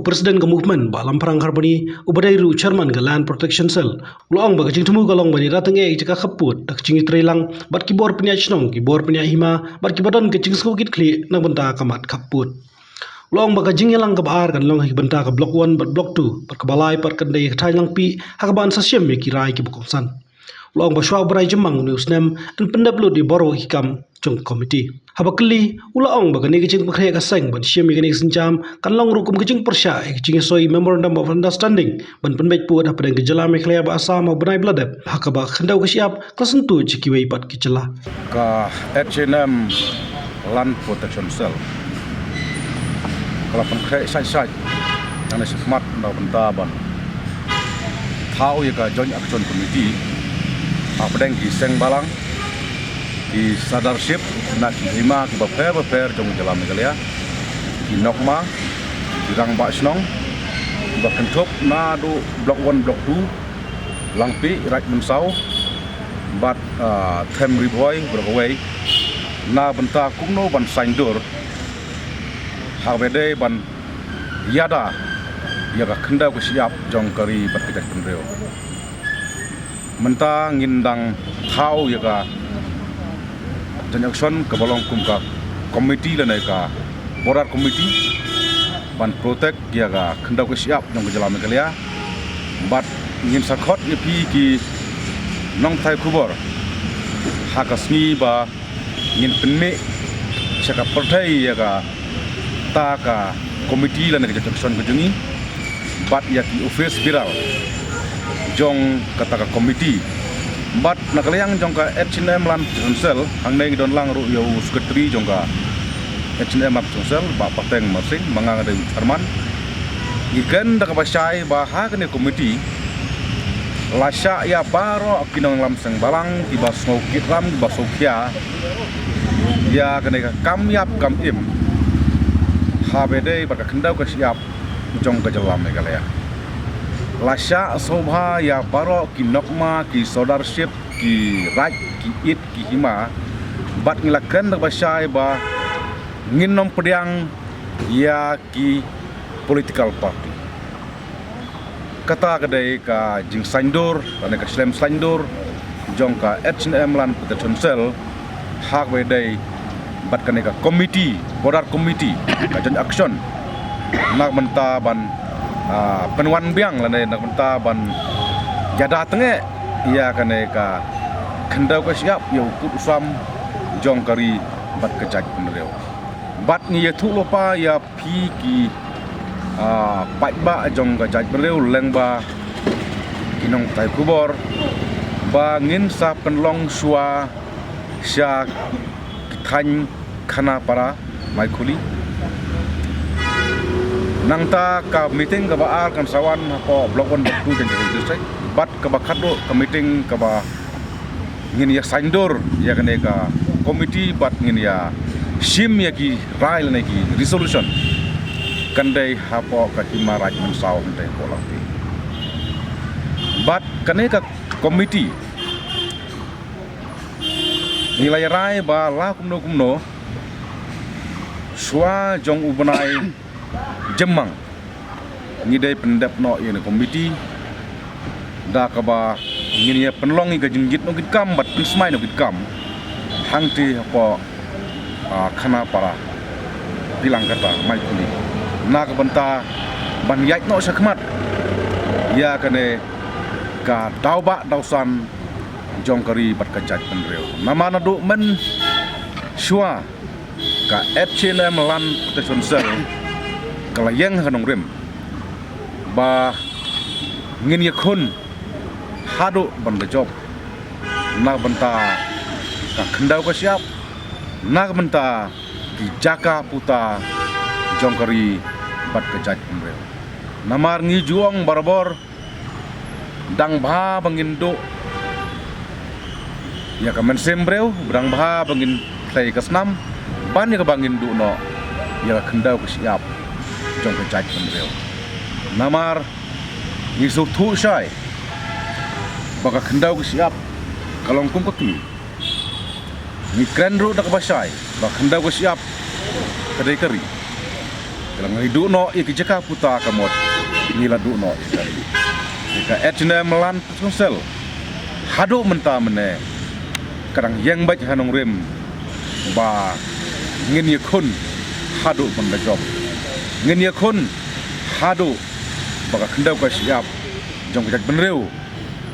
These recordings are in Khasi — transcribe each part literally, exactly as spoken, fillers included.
President ka movement, Bah Lamphrang Kharbani, uba dei ruh chairman ka Land Protection Cell, u la ong ba ka jingthmu ka long ban ïada tyngeh ïa ka jaka khappud da ka jingïatreilang bad ki bor pynïaid shnong, ki bor pynïaid hima bad kiba don ka jingsngewkitkhlieh na ka bynta ka mat khappud. U la ong ba ka jingïalang kaba ar kan long ha ka bynta ka Block One bad Block Two bad kaba lai pat kan dei ka thaiñ Langpih, ha kaba yn sa shim ïa ki rai kiba kongsan. U la ong ba shuwa u bnai Jymmang une u snem yn pyndep lut ïa baroh ki kam jong ka komiti. Haba kylli, u la ong ba kane ka jingpynkhreh ka seng ban shim ïa kane ka sienjam kan long ruh kum ka jingpyrshah ïa ka jingïasoi Memorandum of Understanding ban pynbeit pud hapdeng ka jylla Meghalaya bad Assam ha u bnai ba la dep, ha kaba ka khyndew ka shyiap ka la syntu ïa kiwei pat ki jylla. Ka H A N M Land Protection Cell ka la pynkhreh shait shait nangne shakhmat na ka bynta ban thaw ïa ka Joint Action Committee hapdeng ki seng balang, ki Sardarship na ki hima kiba pher ba pher jong ka jylla Meghalaya, ki Nokma, ki Rangbah Shnong, kiba kynthup naduh Block One, Block Two, Langpih, Raid Mynsaw bad, ah, Them Ri Bhoi baroh kawei, na ka bynta kumno ban saiñdur ha kaba dei ban ïada ïa ka khyndew ka shyiap jong ka ri bad ka jaitbynriew. Mynta ngin dang thaw ïa ka Joint Action kaba long kum ka komiti lane ka border committee ban protect ïa ka khyndew ka shyiap jong ka jylla Meghalaya. Bad ngin sa khot ïa phi ki nongpathai khubor ha ka sngi ba ngin pynmih sha ka pyrthei ïa kata ka komiti lane ka Joint Action ka jong ngi bad ïa ki office bearer jong kata ka komiti. Bad na ka liang jong ka H A N M Land Protection Cell, hangne ngi don lang ruh ïa u secretary jong ka H A N M Land Protection Cell, Bah Pateng Marsing, ma nga nga dei u chairman. Ngi kren da kaba shai ba ha kane ka komiti la shah ïa baroh ki nongïalam seng balang kiba sngewkit ram, kiba sngewkhia ïa kane ka kam ïap kam im ha kaba dei bad ka khyndew ka shyiap jong ka jylla Meghalaya. La shah sngewbha ïa baroh ki Nokma, ki Sardarship, ki Raid, ki It, ki Hima, bad ngi la kren da kaba shai ba ngin ym pdiang ïa ki political party. Kata ka dei ka jingsaiñdur lane ka slem saiñdur jong ka H A N M Land Protection Cell ha kaba dei bad kane ka komiti, border committee, ka Joint Action, na ka bynta ban, ah, pynwan biang lane na ka bynta ban ïada tyngeh ïa kane ka khyndew ka shyiap, ïa u kut u sam jong ka ri bad ka jaitbynriew. Bad ngi ïathuh lypa ïa phi ki, ah, paidbah jong ka jaitbynriew lyngba ki nongpathai khubor ba ngin sa pynlong shuwa sha ki thaiñ Khanapara, Maikhuli. Nangta ka meeting kaba ar kan sa wan hapoh Block One, Block Two jong ka district. Bad kaba khatduh ka meeting kaba ngin ïa saiñdur ïa kane ka komiti bad ngin ïa shim ïa ki rai lane ki resolution kan dei hapoh ka Hima Raid Mynsaw, kan dei hapoh Langpih. Bad kane ka komiti ngi la ïa rai ba la kumno kumno shuwa jong u bnai Jymmang ngi dei pyndep noh ïa kane ka komiti da kaba ngin ïa pynlong ïa ka jingjied noh ki kam bad pynsmai noh ki kam hangtei hapoh, ah, Khanapara, Pilangkata, Maikhuli, na ka bynta ban ïaid noh shakhmat ïa kane ka daw bah daw san jong ka ri bad ka jaitbynriew. Namar naduh mynshuwa ka H A N M Land Protection Cell ka la ïeng ha ka nongrim ba ngin ïakhun haduh ban da jop na ka bynta ka khyndew ka shyiap, na ka bynta ki jaka puta jong ka ri bad ka jaitbynriew. Namar ngi ju ong barabor, dang bha ba ngin duh ïa ka mynsiem briew, dang bha ba ngin khlei ka snam ban ïa kaba ngin duh noh ïa ka khyndew ka shyiap jong ka jaitbynriew. Namar ngi sngewthuh shai ba ka khyndew ka shyiap ka long kum ka kmie. Ngi kren ruh da kaba shai ba khyndew ka shyiap ka dei ka ri. Ka la ngi duh noh ïa ki jaka puta ka mut ngi la duh noh ïa ka ri. Ïa ka H and M Land Council haduh mynta mynne ka dang ïeng beit ha nongrim ba ngin ïakhun haduh ban da jop. Ngin ïakhun haduh ba ka khyndew ka shyiap jong ka jaitbynriew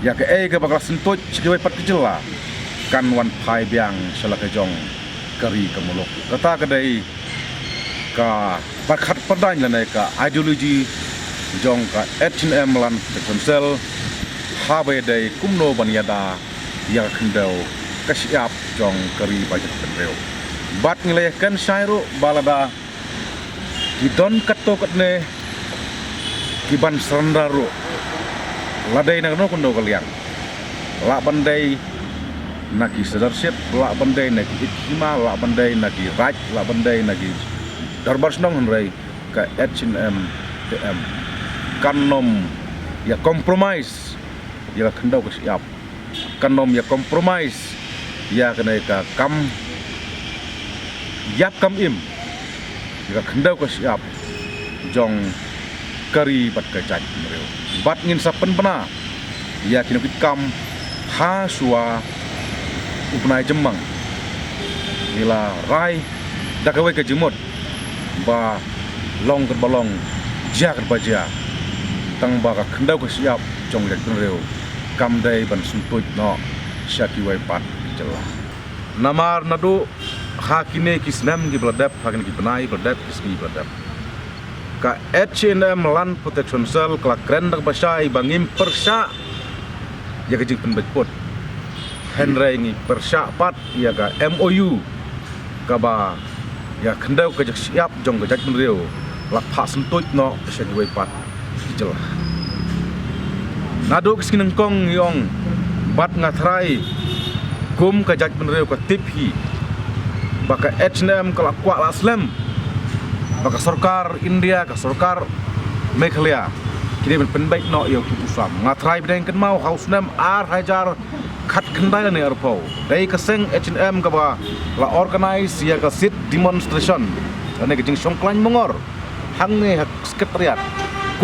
ïa kaei kaba ka la syntuid sha kiwei pat ki jylla kan wan phai biang sha la ka jong ka ri ka muluk. Kata ka dei ka pyrkhat pyrdaiñ lane ka ideology jong ka H and M Land Council, haba ïadei kumno ban ïada ïa ka khyndew ka shyiap jong ka ri bad ka jaitbynriew. Bad ngi la ïakynduh shai ruh ba lada ki don katto katne ki ban surrender ruh, la dei na kano kano ka liang, lah ban dei na ki sirdarship, lah ban dei na ki ïit ki hima, lah ban dei na ki raid, lah ban dei na ki dorbar shnong, hynrei ka H and M T M kan nym ïa compromise ïa ka khyndew ka shyiap, kan nym ïa compromise ïa kane ka kam ïap kam im ïa ka khyndew ka shyiap jong ka ri bad ka jaitbynriew. Bad ngin sa pynbna ïa kino ki kam ha shuwa u bnai Jymmang. Ngi la rai da kawei ka jingmut ba long kat ba long, jia kat ba jia, tang ba ka khyndew ka shyiap jong ka jaitbynriew kam dei ban syntuid noh sha kiwei pat ki jylla. Namar naduh ha kine ki snem kiba la dep, ha kine ki bnai ba la dep, ki sngi ba la dep, ka H and M Land Protection Cell ka la kren da kaba shai ba ngim pyrshah ïa ka jingpynbeit pud, hynrei ngi pyrshah pat ïa ka M O U kaba ïa ka khyndew ka jaka shyiap jong ka jaitbynriew la phah syntuid noh sha kiwei pat ki jylla. Naduh ki sngi nyngkong ngi ong bad nga tharai kum ka jaitbynriew ka tip hi ba ka H and M ka la kwah la slem ba ka sorkar India, ka sorkar Meghalaya ki dei ban pynbeit noh ïa u pud u sam. Nga tharai phi dang kynmaw ha u snem ar hajar khatkhyndai lane arphew, dei ka seng H and M kaba la organize ïa ka sit demonstration lane ka jingshong khlaiñ mongor hangne ha Secretariat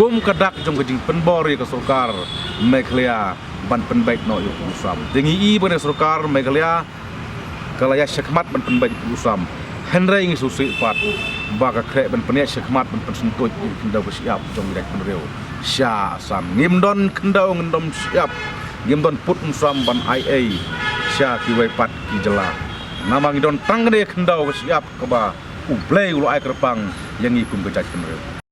kum ka dak jong ka jingpynbor ïa ka sorkar Meghalaya ban pynbeit noh ïa u pud u sam. Te ngi i ba ne sorkar Meghalaya ka la ïaid shakhmat ban pynbeit ïa u pud u sam, hynrei ngi sngewsih pat ba ka khreh ban pynïaid shakhmat ban pynsyntuid ïa ka khyndew ka shyiap jong ka jaitbynriew sha Assam. Ngim don khyndew, ngim don shyiap, ngim don pud um sam ban ai ei sha kiwei pat ki jylla. Namar ngi don tang kane ka khyndew ka shyiap kaba U Blei u la ai kyrpang ïa ngi kum ka jaitbynriew.